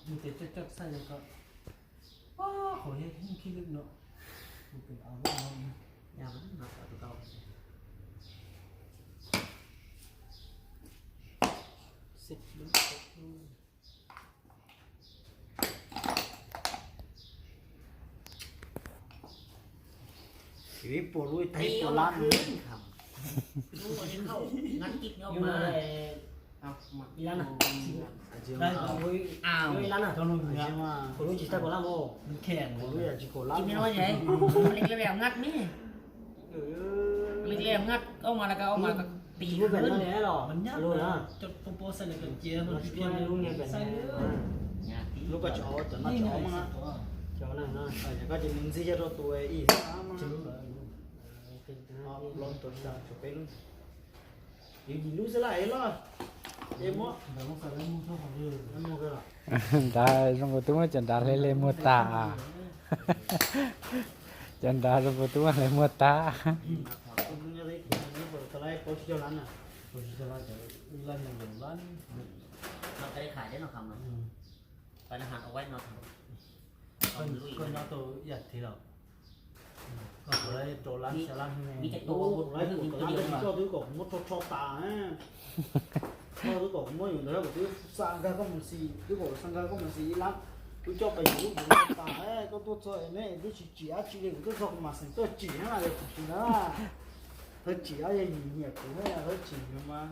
Nws tias coj coj xaj yog ko, qhov yeej khib lwm no, kuv pem av lub no. Ib puas lub ib puas lab. Kuv lub tsis tau kaum lab os. Kuv lub yam tsis kaum lab. Lub pem no los lub na. Lub koj tso cov no tso mas. Koj ces mus ntxiv rau tus ib lab mas. Lub tus xya tso peb lub. Yus yim lub xwb laj es loj. Es muab. Nrad zoo nkaus twb muab cov nrad hle le muag tag. Cov nrad zoo nkaus twb muab hle muag tag. Koj nyob tau ib yam thiab los? Koj puas laib rau lab xya lab? Koj twb kom kuv muab rho rho tas. Koj twb kom kuv muab yus ntawd, koj twb xa nkag koj mus xis, twb kom xa nkag koj mus xis ib lab, twb coj pais yus lub kuv tas. Koj tuaj txog ne twb tsis tsim dab tsi li, kuv tuaj txog kuv mam xeem tuaj tsim na, yog tsis na. Thawj tsim yog nyiam kuv, thawj tsim mas,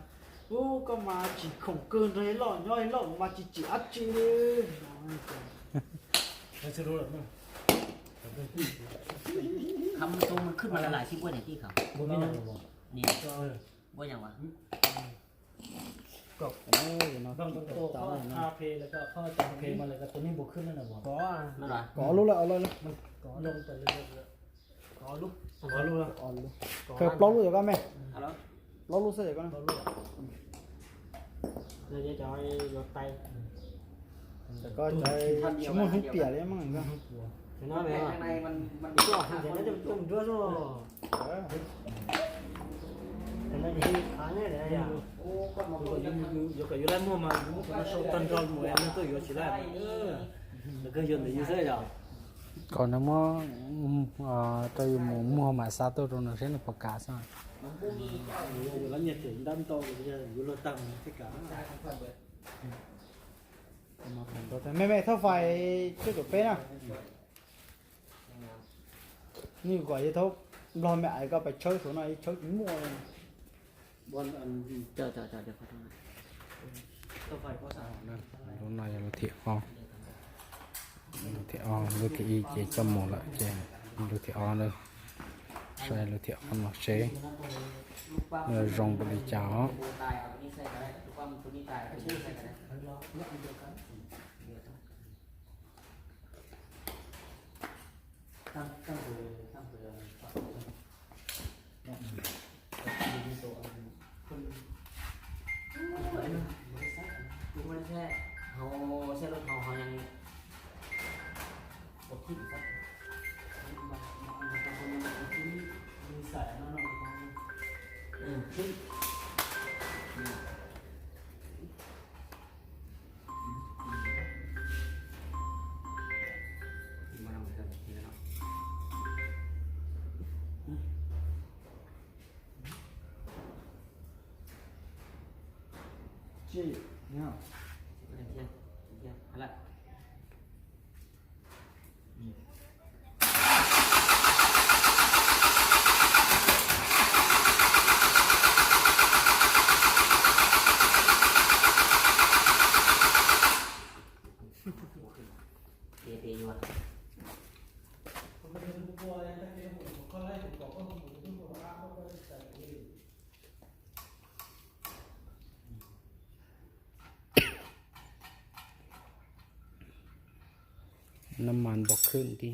ub, koj mas tsim khoom kawg nrog ib loj nyob ib loj kuv mas tsis tsim dab tsi li. Kham tus khwb mas lawm xib npuaj niam tij kham. Npuaj yam as. Koj lub lawm, koj plaub lub yog koj me. Plaub lub xwb yog koj. Tsis muaj hnub piam li mas. Yuav kom yuav lab muag mas muab kom no sau tag nrho mus es neeg tuaj yuav tsis laj. Lawv kawg yuav ntawm yus xwb yom. Kom nws muab rau yus mus muag mas xa tuaj rau nws seb nws puas kam xwb. Yus lab nyiaj tseem ntab ntau, yus luag tag mus thiaj kam. Me me thauj fais cuaj caum peb na. Nws kom yus thaub nplog me ais koj pais tshawb saum no, tshawb tsis muaj. Lub no yog lub thib ob, lub thib ob, lub thib ib ces coj mus lawm ces lub thib ob na. Saib lub thib ob no seb zoo npaum li cas os. Nab mas npau khwb ti.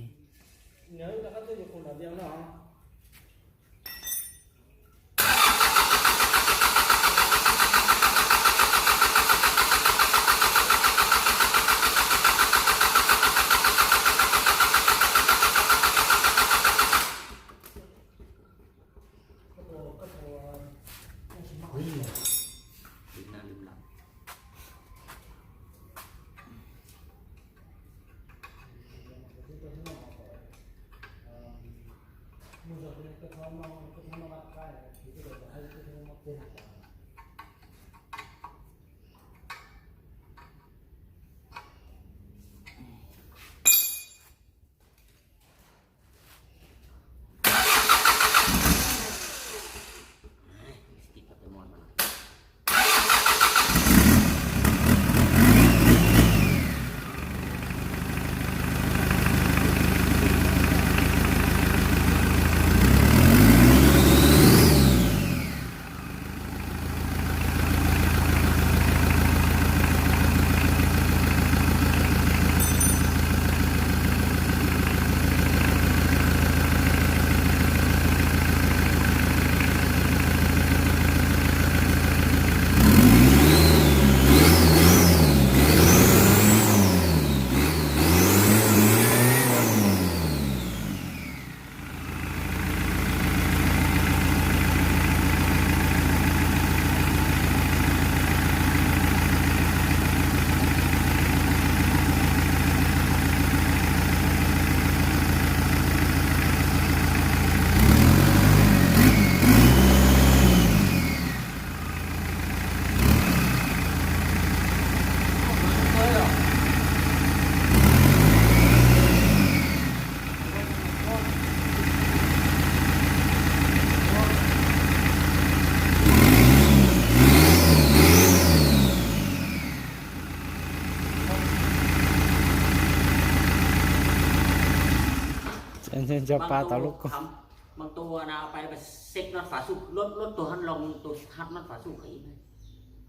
Nco pa tau lub koj. Băng tô, băng tô là phải, phải xếp nốt phá xúc, lốt, lốt tô hẳn lòng, tô hẳn nốt phá xúc ấy.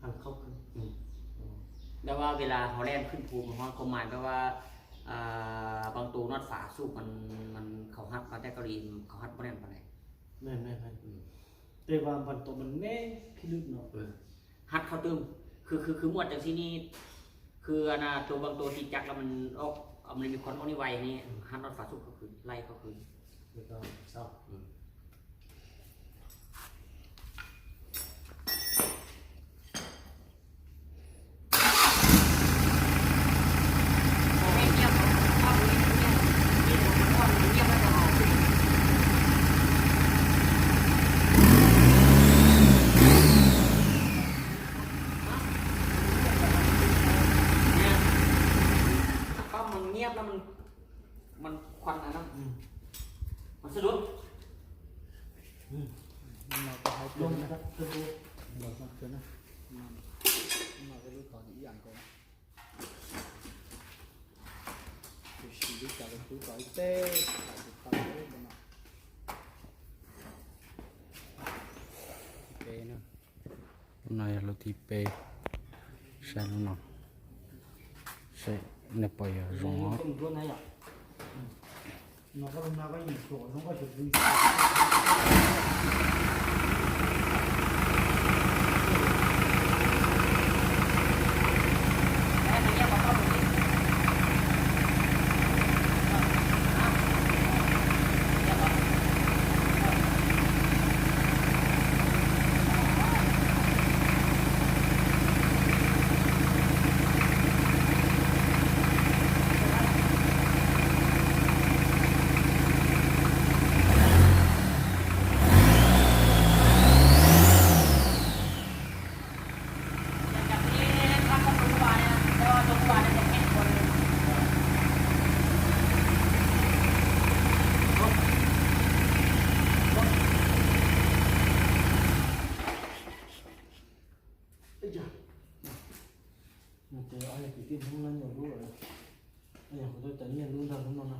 Hẳn không. Ừ. Đó là vì là họ lên khuyến phù mà họ có mài đó là, à, băng tô nốt phá xúc mình, mình khảo hát và cái có đi khảo hát bọn em vào này. Này, này, này. Ừ. Đây là băng tô mình nét khi lướt nó. Ừ. ฮัดเข้าตึม คือ คือ คือหมวดจังซี่นี่ คืออันน่ะตัวบางตัวติดจักรแล้วมันออก มันมีควันออกในไวนี่ ฮัดนอดฝาสุกก็คือไล่เข้าคืน แล้วก็เศร้า อืม Không, mình ghép nó, mình, mình khoanh lại nó. Ừ. Mình sẽ đuổi. Ừ. Nó có hai tiếng. Nó có hai tiếng. Nó có hai tiếng. Tab sis lub cas los twb tau ib teg, tau ib teg no. Lub no yog lub thib peb, saib lub no, saib nej pom yog zoo. Ces ob yog kwv tij Hmoob no nyuam lub, ob yog kuv tuaj cov nyiaj lub ntag lub no na.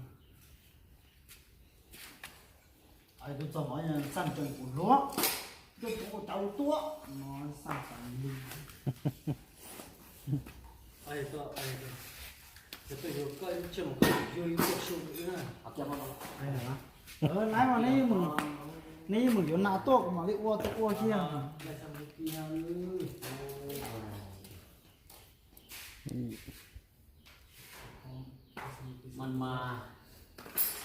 Tus txog mov xaj tseem kuv hluav, tuaj tus ua tau tuaj no xaj tas li. Laib mas neb yeej mus yuav nas tuaj kuv mam li ua tuaj ua thiab. Mas, mas,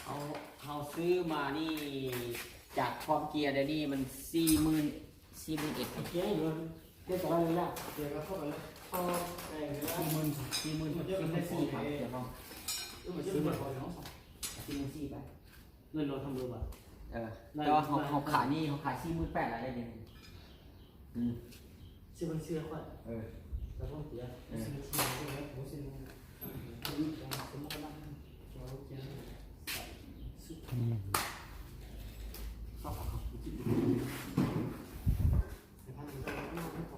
hauv, hauv xwb mas ni, cas khom kiag ntawm ni mas xis hmwj, xis hmwj ib. Xis hmwj, xis hmwj, xis hmwj xis pab, xis hmwj xis pab. Hauv, hauv kham ni, hauv kham xis hmwj peb lawm li.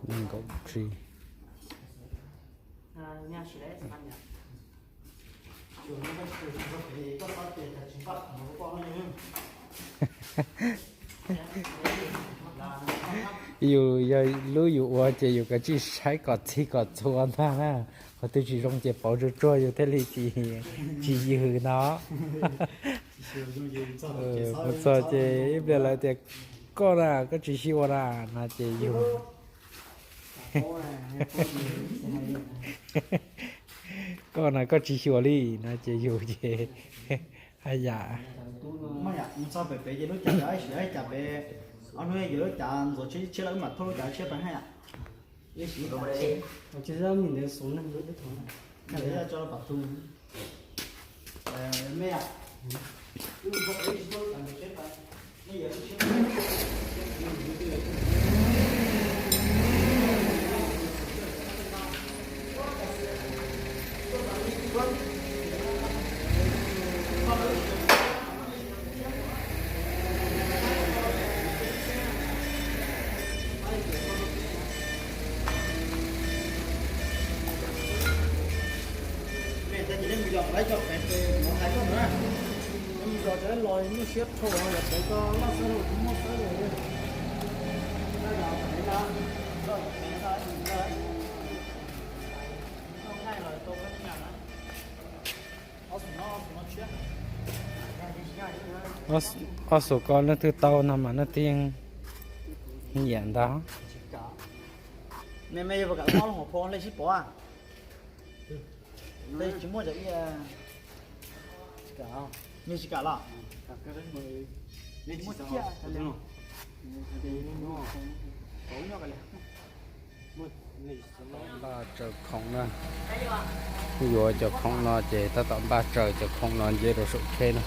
Nees nkaum tsib. Yus yog lub yus ua ces yus kav tsij saib kom txhij kom txhua ntag na. Qhov twg tsis zoo ces pauv tsuag tsuag yus thiaj li tsis, tsis yws no. Mus txog ces ib pliag lawv tias koj na koj tsis xis ua na no ces yus, koj na koj tsis xis ua li no ces yus ces haj yam. Mus txog pem pem ces lub cav yog ib sim ib cav pem, ob hnub yuav lub cav ntxuav tshiab lawm wb mam thauj lub cav tshiab pem haj yam. Ib sim ib cav tshiab. Tsis tau mus ntawd xus neeg lub teb thov na. Tso pam tu. Mej tag kis nej mus yos lawv cov pem ces kuv hais koj mus na. Ob xus ko leej twg tau no mas leej twg yeej nyiam ntag. Me me yog puas kam ob lub hauv paus le sib pov? Tsis muaj cov ib, nws tsis kam los? Npaj tsaws khoom na. Yuav cov khoom no ces tab tom npaj tsaws cov khoom no nce rau saum tsheb na.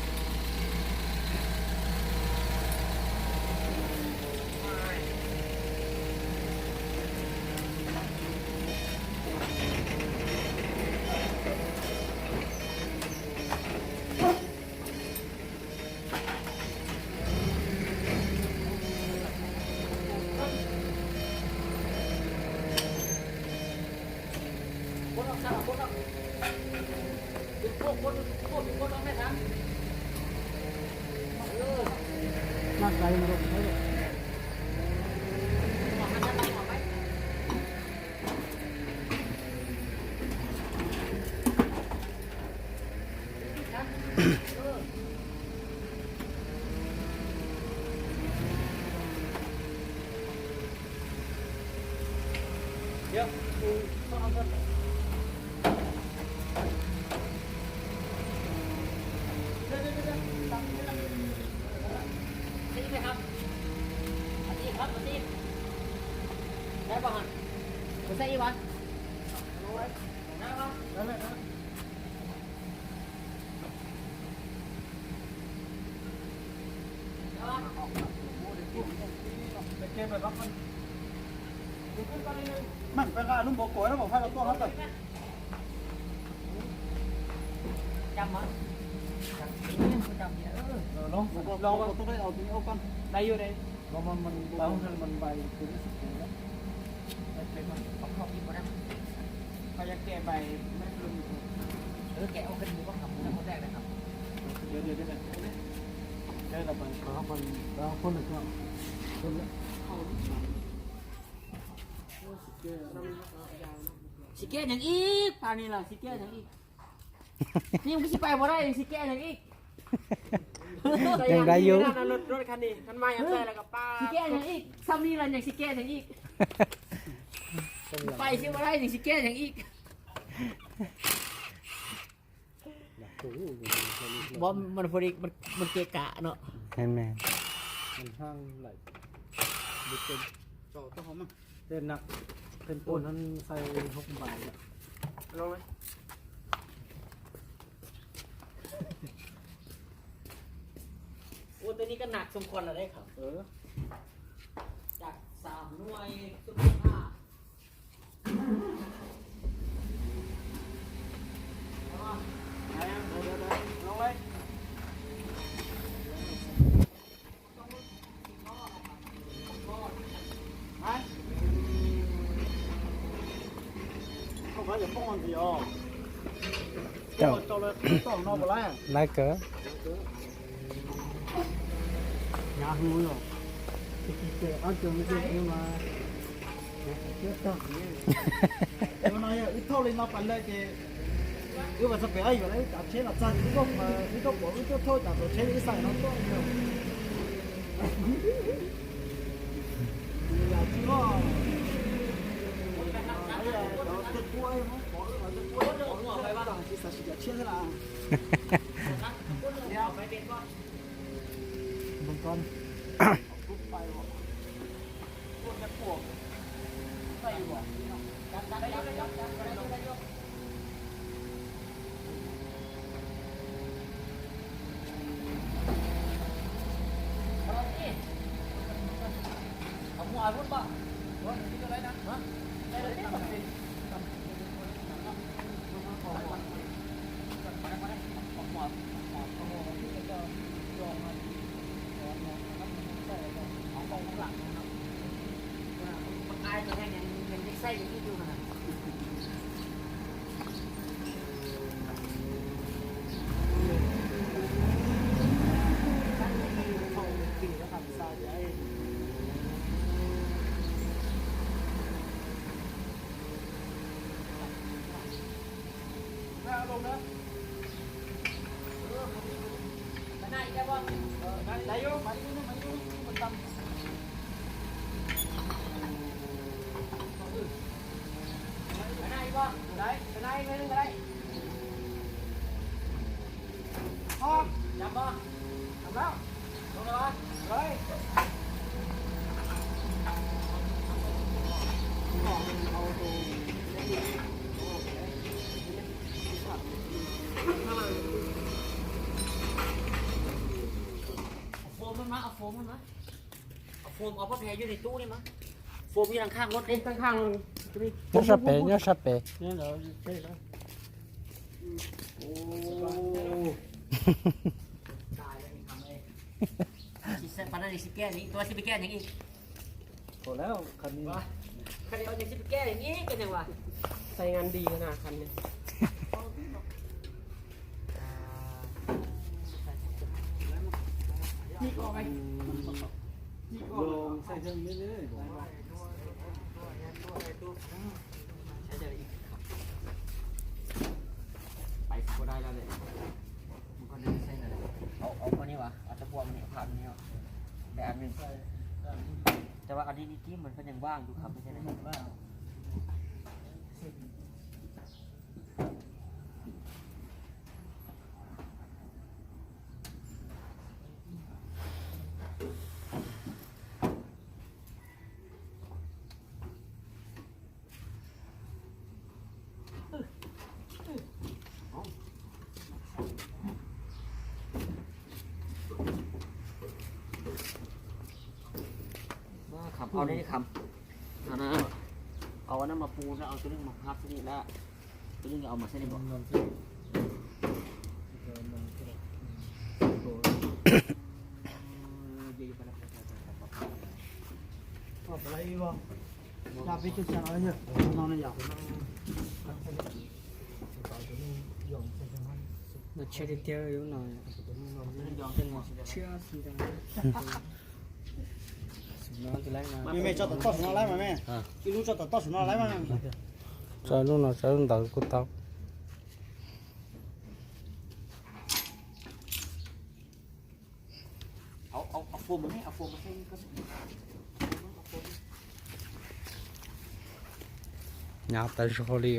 Meem peb nqa lub npua kuam na, pom faj los tuaj hab tawm. Tsis kiaj neeg ib, pas ni los tsis kiaj neeg ib. Yeej tsis pais mus na, tsis kiaj neeg ib. Yeej da yus. Tsis kiaj neeg ib, xam ni los yeej tsis kiaj neeg ib. Pais tsis mus na, yeej tsis kiaj neeg ib. Vos, mình, mình kể cả nó. Amen. Tej nag, tej tuaj no xais hauv npais lawm. Ua tej ni koj nag xoo khuas lawm deb khawm. Xav nuaj xoo khuas na. Laiv kawg. Wb thauj li no pas lawm ces wb vas txog pem yuav lawv wb kav tsheb los txog ces wb tuaj pom wb tuaj thauj tas txog tsheb wb xav no tuaj. Nyob sab pem, nyob sab pem. Tab sis mas ann no ib kib mas koj yeej vag tus kham thiab ne. Kham, au nej kham. Au, au no mas pub, au tus neeg mas hab xwb ni lawm. Tus neeg au mas xwb ni. Tshiab tiag tiag lub no. Me me, tso tom toj saum no lawm mas me. Ib lub tso tom toj saum no lawm mas. Tso lub no, tso lub ntawd kuj tau. Hnyav tas zog li.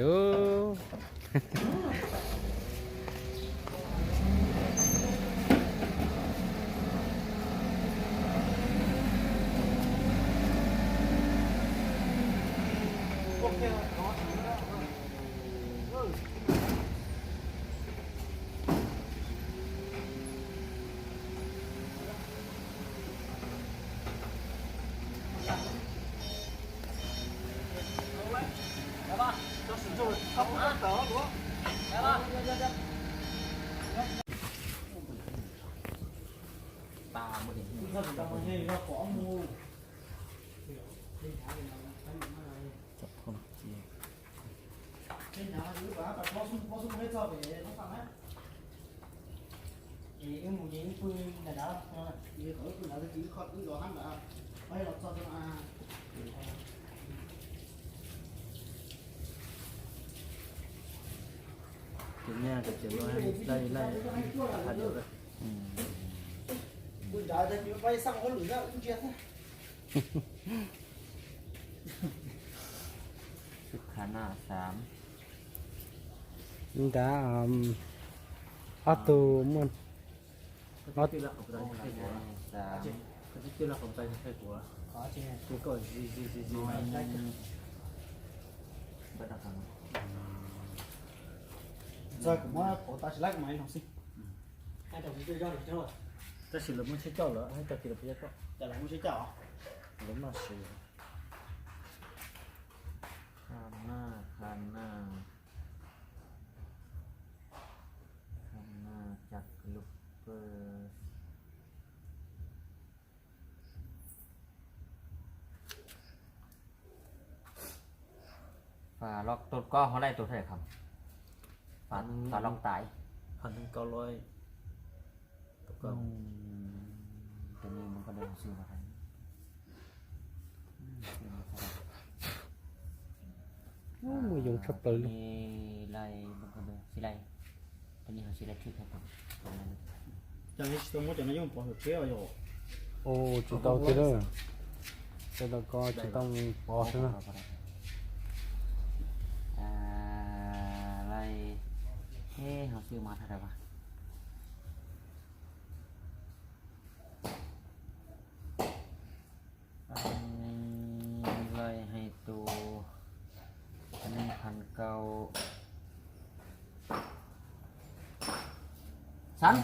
Ces nyiaj cov tsev no laij laij hais lus. Khav na xav. Nrad ob tug muaj. Tab sis lawv muab tsheb coj lawm, tag kis lawv puas coj? Lawv muab tsheb coj, lawv muab siv. Kha na, kha na, kha na, cab lub pawg. Phá lóc tốt có hay là tốt hay không? Phá, phá lóc tải. Phá lóc có lối tốt có. Tus no mas koj dej xwb mas. Mus yoov tshaj plaws li. Lai, mas koj dej xwb lai. Ua, tsis tau tiag, tej tau ko tsis tau pov xwb na. Laij, hauv xwb mas dhau. Laij hais tus neeg phav kaum xav.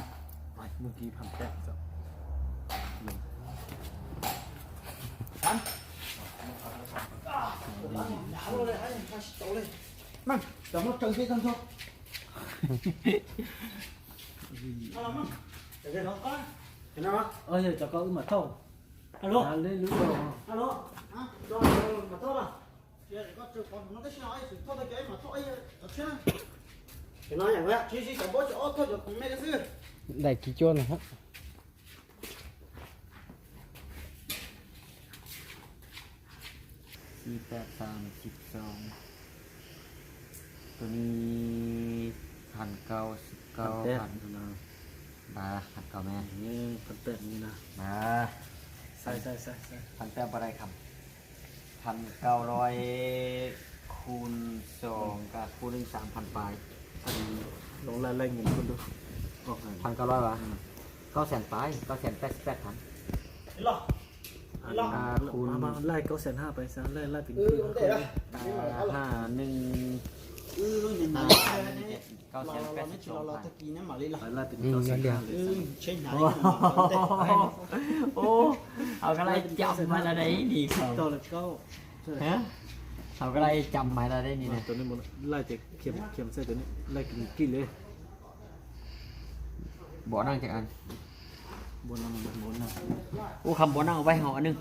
Cov ko wb mam thauj. Alo. Alo. Daim kiv cuab no. Xib peb xaam xib xoo. Tus ni phav kaum xib kaum phav. Phav kaum me. Phav peb phav dai kham. Phav kaum loj, khun xoom kas khun neej xaam phav pais. Phav kaum loj as, kaub xees pais, kaub xees peb xib peb phav. Khun laij kaub xees hab pais xav laij laij pim hab neej, kaub xees peb xib xoo pais. Hauv koj laij cam mas la dai ni. Hauv koj laij cam mas la dai ni na. Laij kis li. Npaum no ces, ua kham npaum no vaij hauv neej.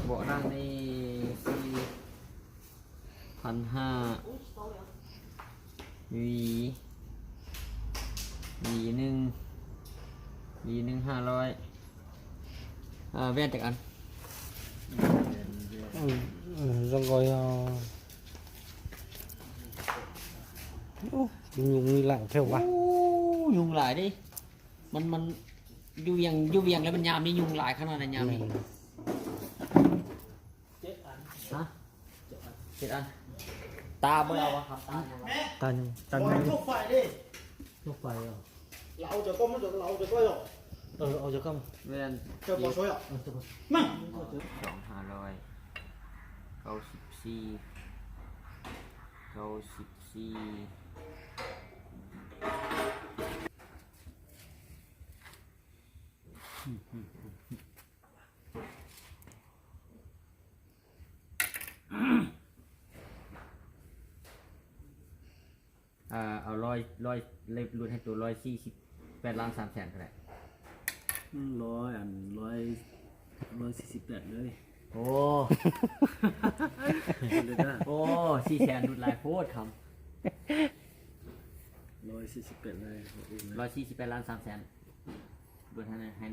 Npaum no ne, xib phav hab, vim, vim neej, vim neej hab loj. Ua, zoo nkaus yog nyoog lais thiab as. Nyoog lais li. Mas, mas yus vias, yus vias lawv mas nyam li nyoog lais khab no na, nyam li. Hả? Chết ăn. Ta mới lau khám ta. Ta, ta, ta. Lau cho con. Ven. Cho con số ạ. Song ha loj. Kaub xib xib. Kaub xib xib. Au, loj, loj, loj, loj hais tus loj xib xib peb lab xab xees ko lawm. Loj, loj xib xib peb lawm. Ua, xib xees loj lais puag kham. Loj xib xib peb lab xab xees. Loj hais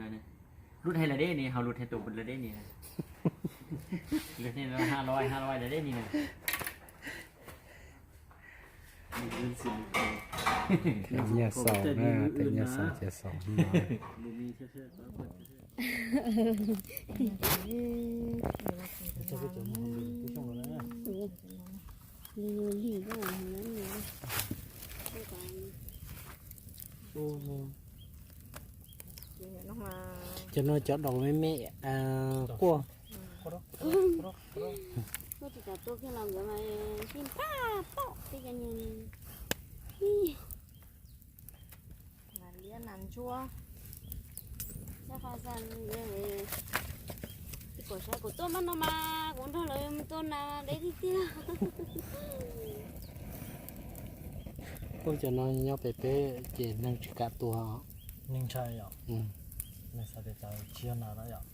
lawm deb ni, hauv loj hais tus lawm deb ni. Loj hais lawm ha loj, ha loj lawm deb ni na. Nyiaj xaus na, tej nyiaj xaus ces xaus no. Cov no cov daus me me quaj. Kuj tsis kam tua kiag los nkawd mas sib npaj pom tej cov niag liab nas ntsuab. Ib qho xav, kuv saib kuv tuaj npaj no mas kuv nrog lawv mus tua nas deb tiag tiag. Kuj cov no nyob pem peb ces neeg tsis kam tua. Neeg ntshai yom. Neeg xav tias tsis yog nas no yom.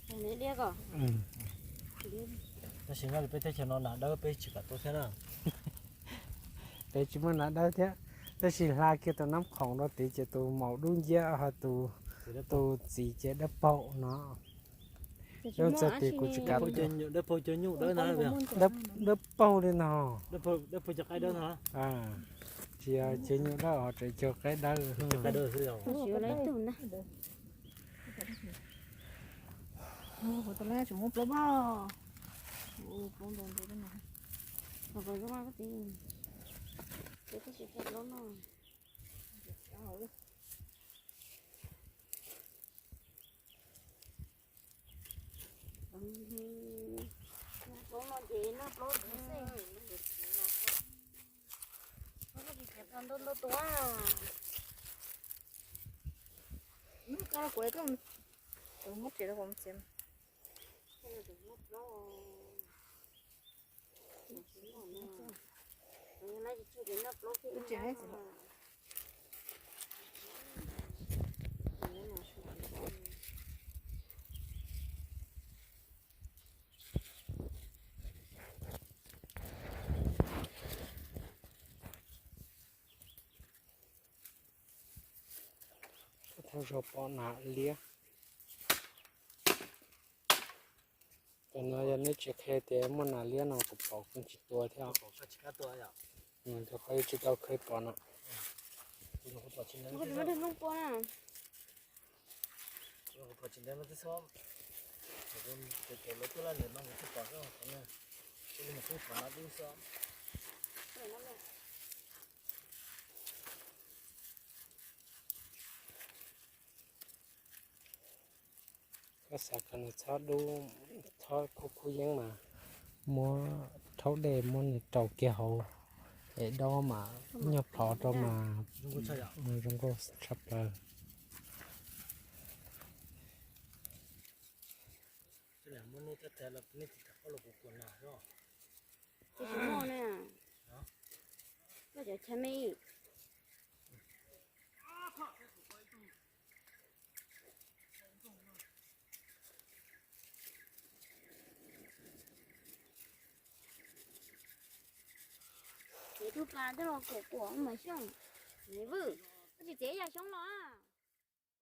Tab sis nyob li peb teb chaws no nas dawb peb tsis kam tua thiab na. Peb tsis muaj nas dawb thiab, tab sis hla kiag tus nab khoom rau tid ces tus maum dub nciab ho tus, tus txiv ces dawb paug no. Yob txog tias kuv tsis kam. Dawb paug li no. Tsis yog cov nyuj dawb, ho tseem cov qaib dawb. Plaub no ces noj plaub xwb. Ntau ntau tus. Koj kuv, koj muab tsev rau kuv mus txiav. Thauj zog pom nas liab. Tam no yog neb tsis qhia tias muaj nas liab no kuv pom kuv tsis tua thiab. Rau qhov tsis tau qhia pom no. Koj xav kom nws txhob dub, txhob kub kub yeeb mas muab rhaub dej muab nws rau kiag hauv es dob mas nyuag plhov rau mas zoo nkauj tshaj plaws. Txiav tug pas coj los kuam kuam mas xyooj. Vwj, koj tsis txiav yam xyoob los a.